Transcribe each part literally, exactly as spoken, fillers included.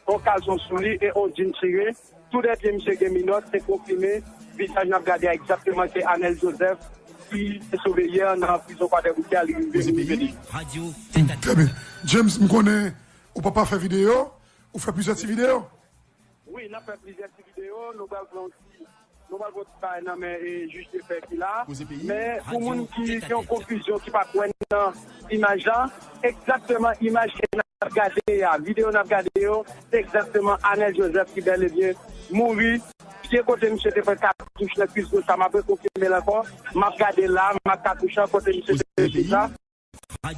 yon kalson sou li e yon djin chire. Tou de pye misye gen minòt, se konfime. Vizaj n ap gade a egzakteman se Anel Joseph ki te sove yè nan prizon Kwadèboukè a, li rive vin rive deja. Trè byen. James, m konnen ou papa fè videyo, ou fè plizyè ti videyo. Wi, n ap fè plizyè ti videyo, nou pral pran yon ti, nou pral pran yon ti bagay nan men e jij de pè ki la. Men pou moun ki gen yon konfizyon, ki pa kwè nan imaj la, egzakteman imaj ke n ap gade a, videyo n ap gade yo, se egzakteman Anel Joseph ki bèl e byen mouri. Pye kote misye te pran katouch nan kwis goch la, m ap rekonfime l ankò. M ap gade la, m ap katouch lan kote misye te pran katouch la.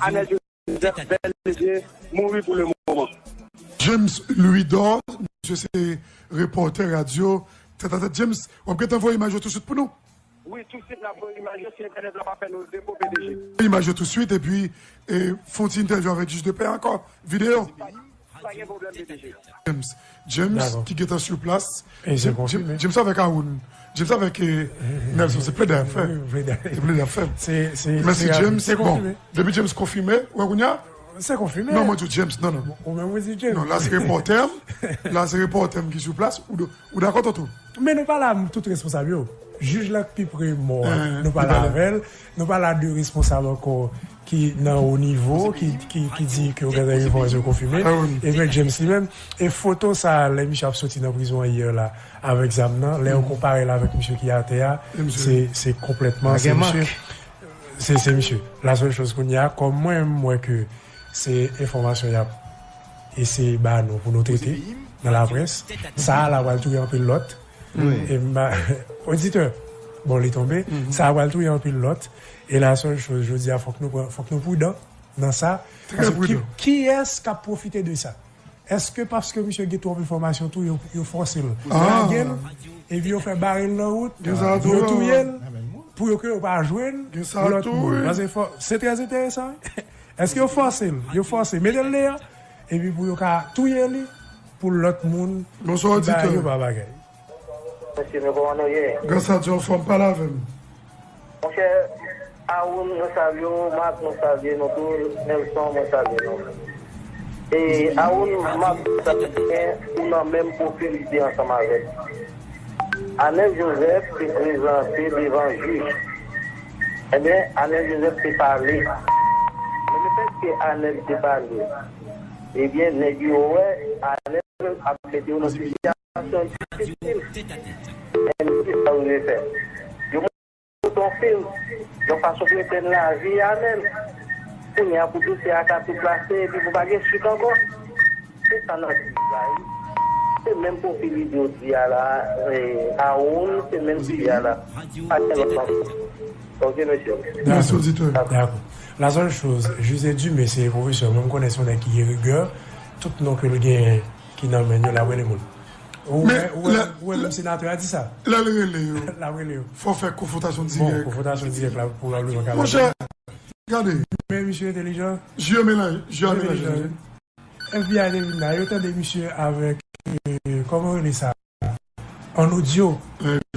Anel Joseph bèl e byen mouri pou le moman. James Louidor, misye se repòtè radyo Tèt a Tèt. James, w ap gentan voye imaj yo touswit pou nou? Wi, touswit n ap voye imaj yo si entènèt la pa fè nou depo, P D G. Imaj yo touswit, epi e, fè yon ti entèvyou avèk jij de pè ankò. Videyo. Pa gen pwoblèm, P D G. James, James ki gentan sou plas. James avèk Aoun. James avèk eh, Nelson, se plede afè. Se plede afè. Mèsi James. Bon, depi James konfime, ou wè kounye a? Se konfime. Non, mwen di James, non, non. Ou menm ou di James. Non, la se repòtè m. La se repòtè m ki sou plas. Ou, ou dakò, Tonton? Men nou pa la tout responsab yo. Jij la k pi pre mò a, nou pa la avè l. Nou pa la de responsab ankò ki nan wo nivo, ki, ki, ki di ke yo gen enfòmasyon konfime. Epi James li menm, e foto sa a, lè misye ap soti nan prizon an yè la, avèk zam nan, lè yo konpare l avèk misye ki atè a, se, se konplètman, se misye. Se, se misye. La sèl choz kounye a, kòm mwen, m wè ke se enfòmasyon y ap eseye ba nou pou nou trete nan laprès. Sa a la pral touye anpil lòt. E m ba, oditè, bon, li tonbe. Sa a pral touye anpil lòt. E la sèl choz, jodi a, fòk nou pran, fòk nou pridan nan sa. Paske ki, kiyès k ap pwofite de sa? Èske paske misye gen twòp enfòmasyon tou, yo, yo fòse l lage l, epi yo fè bare l nan wout, yo touye l, pou yo ke yo pa jwenn lòt moun? Paske fò, se trè enteresan, wi. Èske yo fòse l? Yo fòse, mete l deyò, epi pou yo ka touye li, pou lòt moun ba yo pa bagay. Mesye, men kòman nou ye? Gras a Dye, anfòm, pale avè m. Monchè, Aoun, mwen salye w, Marc, mwen salye nou tou, Nelson, mwen salye nou. E Aoun, m ap di sa byen, ou nan menm pwofil ide ansanm avè l. Anel Joseph te prezante devan jij. Ebyen, Anel Joseph te pale. Men lefètke Anel te pale, ebyen, nèg yo wè Anel ap mete yo nan sitiyasyon difisil. Men ki sa yo dwe fè? Yo monte yon fim, yon fason pou etenn lavi Anel. Kounye a pou dosye a ka tou plase epi pou pa gen swit ankò. Se sa n ap di la wi. Se menm pwofil ide w di a la, Aoun, se menm sijè a la. Pa gen lòt manti. Ok, mesye. Mèsi, oditè. Dakò. La sèl choz, José Dumé se pwofesè mwen, m konnen se yon nèg ki gen rigè. Tout non ke l genyen ki nan men l yo, l ap rele moun. Ou wè, ou wè, ou wè menm senatè a di sa. Lè l rele yo, l ap rele yo. Fò fè konfwontasyon dirèk. Bon, konfwontasyon dirèk la pwobableman ka. Monchè, gade. Men misye entelijan. Jyo melanje, jyo melanje. F B I te vin la, yo tande misye avèk, kòman yo rele sa? An odyo.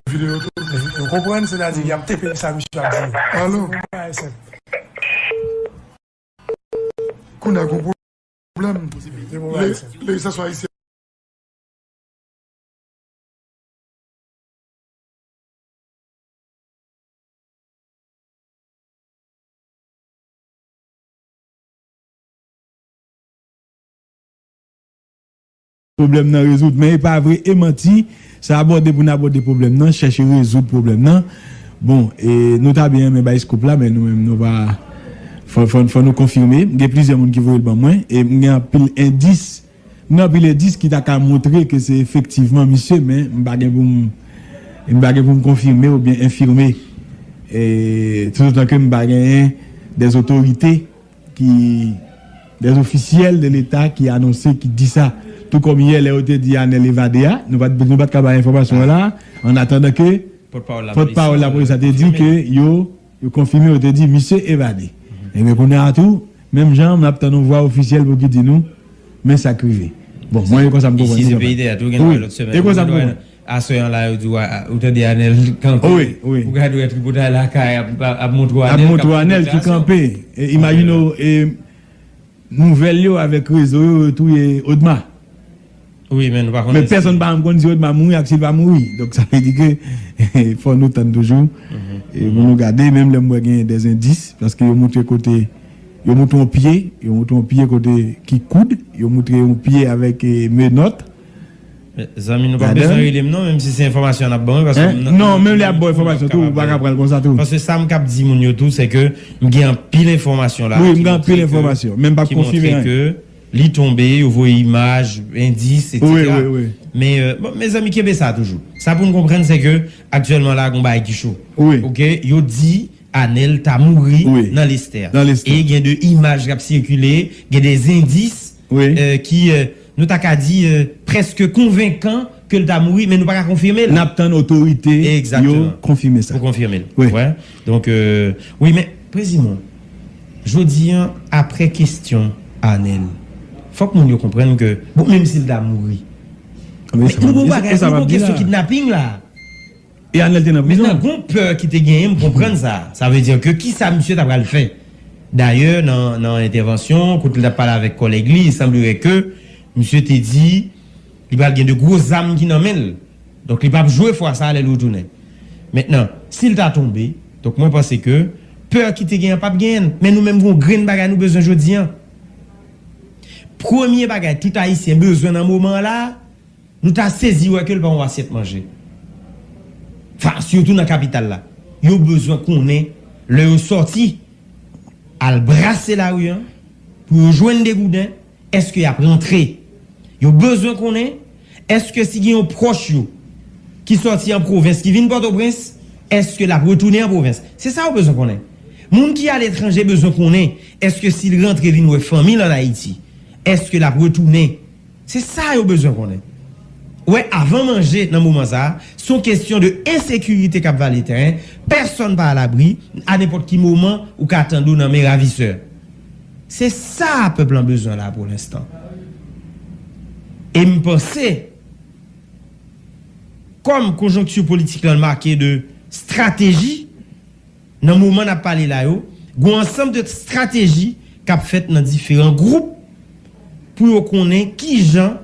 Videyo tou. Ou konprann, sètadi y ap tepe sa misye ap di. Alo. Kounye a gon pwoblèm. Legislasyon ayisyen. Pwoblèm nan rezoud. Men e pa vre, e manti. Se abòde pou n abòde pwoblèm nan, chèche rezoud pwoblèm nan. Bon, e nou ta byen renmen bay scoop la, men nou menm nou pa, fò, fò, fò nou konfime. Gen plizyè moun ki voye l ban mwen, e m gen anpil endis. M gen anpil endis ki ta ka montre ke se efektivman misye, men m pa gen pou m, m pa gen pou m konfime oubyen enfime. E toutotan ke m pa genyen dè otorite ki, dè ofisyèl de Leta ki anonse, ki di sa. Tou kòm yè lè yo te di Anel evade a, nou pa t, nou pa t ka bay enfòmasyon an la, an atandan ke pòtpawòl lapolis la te di ke yo, yo konfime, yo te di misye evade. Ebyen kounye a tou, menm jan, n ap tann yon vwa ofisyèl pou ki di nou men sa k rive. Bon, mwen e konsa m konprann. Isi se peyi teyat, ou gen dwa lòt semèn. Wi, e konsa m konprann. Aswè an la yo di w, ou tande Anèl kanpe. Wi, wi. Ou gade w tripotay lakay ap, ap, ap montre w Anèl k ap fè deklarasyon. Ap montre w Anèl ki kanpe. E, imajine w, e, nouvèl yo avèk rezo yo, yo touye Odma. Wi, men nou pa konnen si... Men pèsonn pa janm konn si Odma mouri ak si l pa mouri. Donk, sa vle di ke fò nou tann toujou. E pou nou gade, menm lè m wè genyen dèzendis, paske yo montre kote, yo montre yon pye, yo montre yon pye kote ki koud, yo montre yon pye avèk, eh, menòt. Men, zanmi, nou pa bezwen rele m non, menm si se enfòmasyon n ap ban, wi, paske... Non, menm lè y ap ba enfòmasyon tou, ou pa ka pran l konsa tou. Paske sa m k ap di moun yo tou, se ke m gen anpil enfòmasyon la. Wi, m gen anpil enfòmasyon, men m p ap konfime anyen. Ki montre ke li tonbe, yo voye imaj, endis, etsetera. Wi, wi, wi. Men, euh, bon, mezanmi, kenbe sa toujou. Sa pou n konprann, se ke aktyèlman la, gon bagay ki cho. Wi. Oke, yo di Anèl ta mouri nan Lestè. Nan Lestè. E gen de imaj k ap sikile, gen de endis, euh, ki, euh, nou ta ka di, euh, prèske konvenkan ke l ta mouri, men nou pa ka konfime l. N ap tann otorite yo konfime sa. Pou konfime l. Wi. Donk, euh, wi, men, Prezimon, jodi an, apre kesyon Anèl, fòk moun yo konprann ke, bon, menm si l ta mouri, men nou gon bagay, nou gon kesyon kidnaping la. E Anèl te nan prizon. Mentnan, gon pè ki te genyen, m konprann sa. Sa vle di ke kisa misye ta pral fè? Dayè, nan, nan entèvansyon, kote l t ap pale avèk kòlèg li, il semblerait que misye te di li pral gen de gwo zam ki nan men l. Donk, li p ap jwe fwa sa a lè l retounen. Mentnan, si l ta tonbe, donk, mwen panse ke pè ki te genyen p ap genyen. Men nou menm, gon grenn bagay nou bezwen jodi an. Premye bagay tout Ayisyen bezwen nan moman an la, nou ta sezi wè ke l pa yon asyèt manje. Fa, sitou nan kapital la. Yo bezwen konnen, lè yo sòti, al brase lari an, pou yo jwenn de gouden, èske y ap rantre? Yo bezwen konnen, èske si gen yon pwòch yo ki sòti an pwovens, ki vin Pòtoprens, èske l ap retounen an pwovens? Se sa yo bezwen konnen. Moun ki aletranje bezwen konnen, èske si l rantre vin wè fanmi l ann Ayiti, èske l ap retounen? Se sa yo bezwen konnen. Wè, avan manje nan moman sa a, se yon kesyon de ensekirite k ap vale teren, pèsonn pa alabri, a nenpòt ki moman, ou ka tande w nan men ravisè. Se sa pèp lan bezwen la pou lenstan. E m panse, kòm konjonkti politik lan make de estrateji, nan moman n ap pale la yo, gon ansanm de estrateji k ap fèt nan diferan gwoup pou yo konnen kijan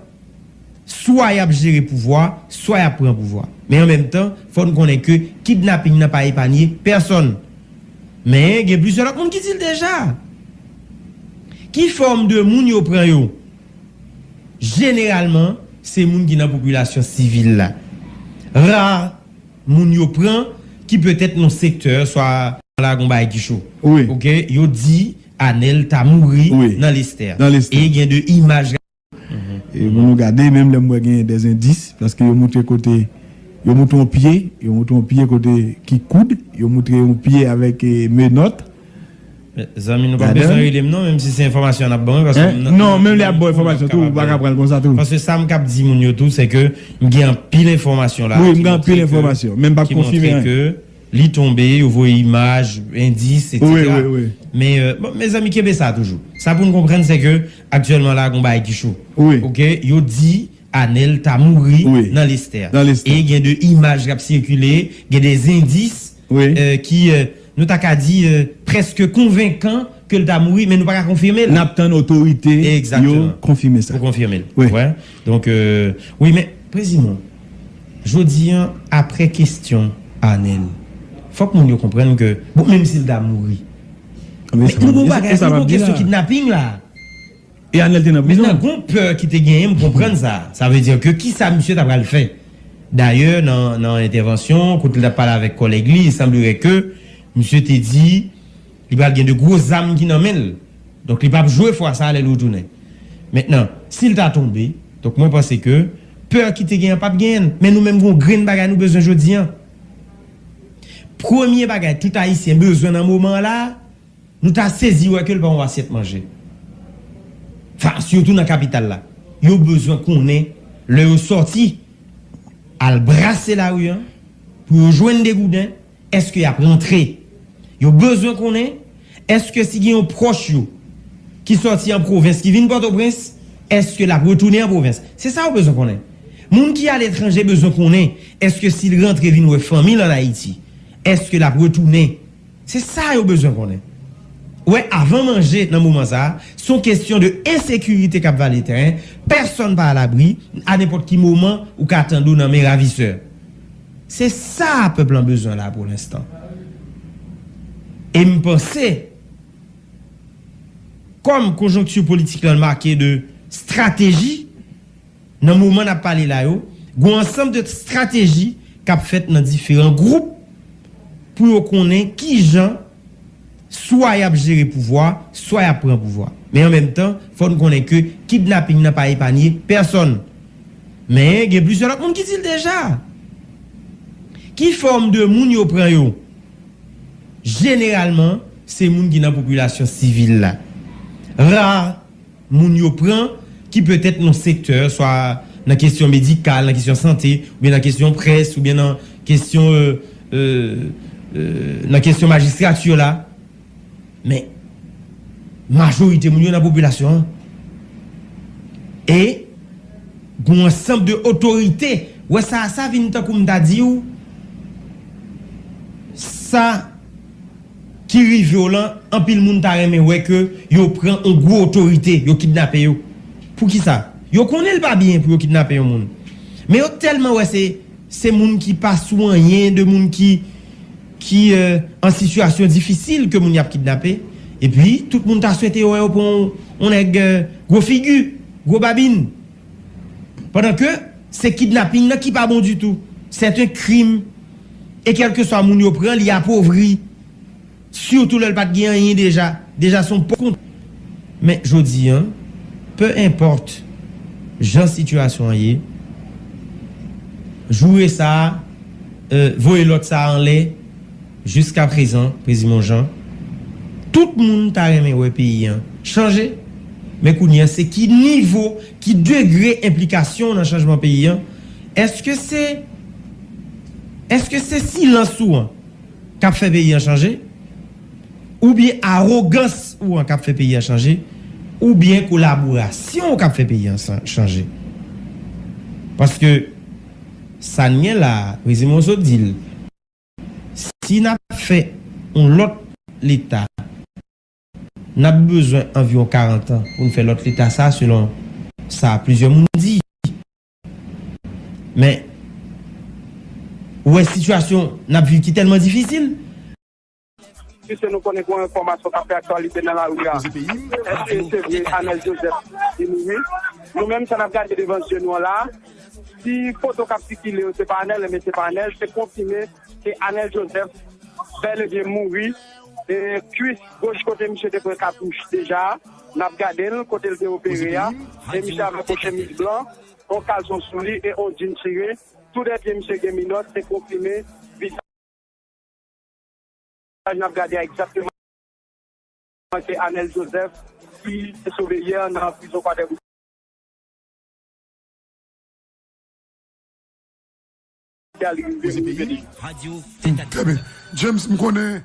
swa y ap jere pouvwa, swa y ap pran pouvwa. Men an menm tan, fò n konnen ke kidnaping nan pa epanye pèsonn. Men gen plizyè lòt moun ki di l deja. Ki fòm de moun yo pran yo? Jeneralman, se moun ki nan popilasyon sivil la. Ra moun yo pran ki petèt nan sektè, swa la gon bagay ki cho. Wi. Oke, yo di Anèl ta mouri nan Lestè. Nan Lestè. E gen de imaj. E pou nou gade, menm lè m wè genyen dèzendis, paske yo montre kote, yo montre yon pye, yo montre yon pye kote ki koud, yo montre yon pye avèk, eh, menòt. Men, zanmi, nou pa bezwen rele m non, menm si se enfòmasyon n ap ban, wi, paske... Non, menm lè y ap ba w enfòmasyon tou, ou pa ka pran l konsa tou. Paske sa m k ap di moun yo tou, se ke m gen anpil enfòmasyon la. Wi, m gen anpil enfòmasyon, men m p ap konfime anyen. Ki montre ke li tonbe, yo voye imaj, endis, etsetera. Wi, wi, wi. Men, euh, bon, mezanmi, kenbe sa toujou. Sa pou n konprann, se ke aktyèlman la, gon bagay ki cho. Wi. Oke, yo di Anèl ta mouri nan Lestè. Nan Lestè. E gen de imaj k ap sikile, gen de endis, euh, ki, euh, nou ta ka di, euh, prèske konvenkan ke l ta mouri, men nou pa ka konfime l. N ap tann otorite yo konfime sa. Pou konfime l. Wi. Donk, euh, wi, men, Prezimon, jodi an, apre kesyon Anèl, fòk moun yo konprann ke, bon, menm si l ta mouri, men nou gon bagay, nou gon kesyon kidnaping la. E Anèl te nan prizon. Mentnan, gon pè ki te genyen, m konprann sa. Sa vle di ke kisa misye ta pral fè? Dayè, nan, nan entèvansyon, kote l t ap pale avèk kòlèg li, il semblerait que misye te di li pral gen de gwo zam ki nan men l. Donk, li p ap jwe fwa sa a lè l retounen. Mentnan, si l ta tonbe, donk, mwen panse ke pè ki te genyen p ap genyen. Men nou menm, gon grenn bagay nou bezwen jodi an. Premye bagay tout Ayisyen bezwen nan moman an la, nou ta sezi wè ke l pa yon asyèt manje. Fa, sitou nan kapital la. Yo bezwen konnen, lè yo sòti, al brase lari an, pou yo jwenn de gouden, èske y ap rantre? Yo bezwen konnen, èske si gen yon pwòch yo ki sòti an pwovens, ki vin Pòtoprens, èske l ap retounen an pwovens? Se sa yo bezwen konnen. Moun ki aletranje bezwen konnen, èske si l rantre vin wè fanmi l ann Ayiti, èske l ap retounen? Se sa yo bezwen konnen. Ou wè, avan manje nan moman sa a, se yon kesyon de ensekirite k ap vale teren. Pèsonn pa alabri. A nenpòt ki moman, ou ka tande w nan men ravisè. Se sa pèp lan bezwen la pou lenstan. E m panse, kòm konjonkti politik lan make de estrateji, nan moman n ap pale la yo, gen yon ansanm de estrateji k ap fèt nan diferan gwoup pou yo konnen kijan swa y ap jere pouvwa, swa y ap pran pouvwa. Men an menm tan, fò n konnen ke kidnaping nan pa epanye pèsonn. Men gen plizyè lòt moun ki di l deja. Ki fòm de moun yo pran yo? Jeneralman, se moun ki nan popilasyon sivil la. Ra moun yo pran ki petèt nan sektè, swa nan kesyon medikal, nan kesyon sante, oubyen nan kesyon près, oubyen nan kesyon, euh, euh, euh, nan kesyon majistrati la. Men, majorite moun yo nan popilasyon an. E, gen yon ansanm de otorite. Wè sa, sa vin tankou m ta di w, sa ki rive w lan, anpil moun ta renmen wè ke yo pran yon gwo otorite, yo kidnape yo. Poukisa? Yo konnen l pa byen pou yo kidnape yon moun. Men yo tèlman wè se, se moun ki pa sou anyen, de moun ki, ki, euh, an sitiyasyon difisil ke moun y ap kidnape. Epi, tout moun ta swete wè yo pran yon, yon nèg, euh, gwo figi, gwo babin. Pandan ke se kidnaping nan ki pa bon ditou. C'est un crime. E kèlkeswa moun yo pran, li apovri. Sitou lè l pa t gen anyen deja. Deja se yon pòv kont. Men jodi a, peu importe jan sitiyasyon an ye, joure sa a, euh, voye lòt sa a anlè, jiskaprezan, Prezidan Jean, tout moun ta renmen wè peyi an chanje. Men kounye a, se ki nivo, ki degre enplikasyon w nan chanjman peyi an? Èske se, èske se silans ou an k ap fè peyi an chanje? Oubyen awogans ou an k ap fè peyi an chanje? Oubyen kolaborasyon w k ap fè peyi an san-, chanje? Paske sa n gen la a, Prezidan Monson di l, si n ap fè yon lòt leta, n ap bezwen anviwon karant an pou n fè lòt leta sa, selon sa plizyè moun di. Men, ou wè sitiyasyon n ap viv ki tèlman difisil. Piske nou konnen gen yon enfòmasyon k ap fè aktyalite nan lari a. Èske se vre Anèl Joseph li mouri? Nou menm, sa n ap gade devan zye nou an la, si foto k ap sikile yo, se pa Anèl, ebyen se pa Anèl, se konfime ke Anèl Joseph bèl e byen mouri. E kwis goch kote misye te pran katouch deja, n ap gade l, kote l te opere a, e misye avèk yon chemiz blan, yon kalson sou li e yon djin chire. Tou de pye misye gen minòt, se konfime. Vizaj n ap gade a egzakteman se Anèl Joseph ki te sove yè nan prizon Kwadèboukè. James, m konnen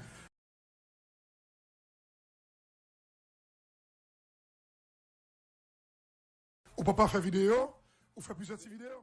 ou pa pa fè videyo, ou fè plizyè ti videyo.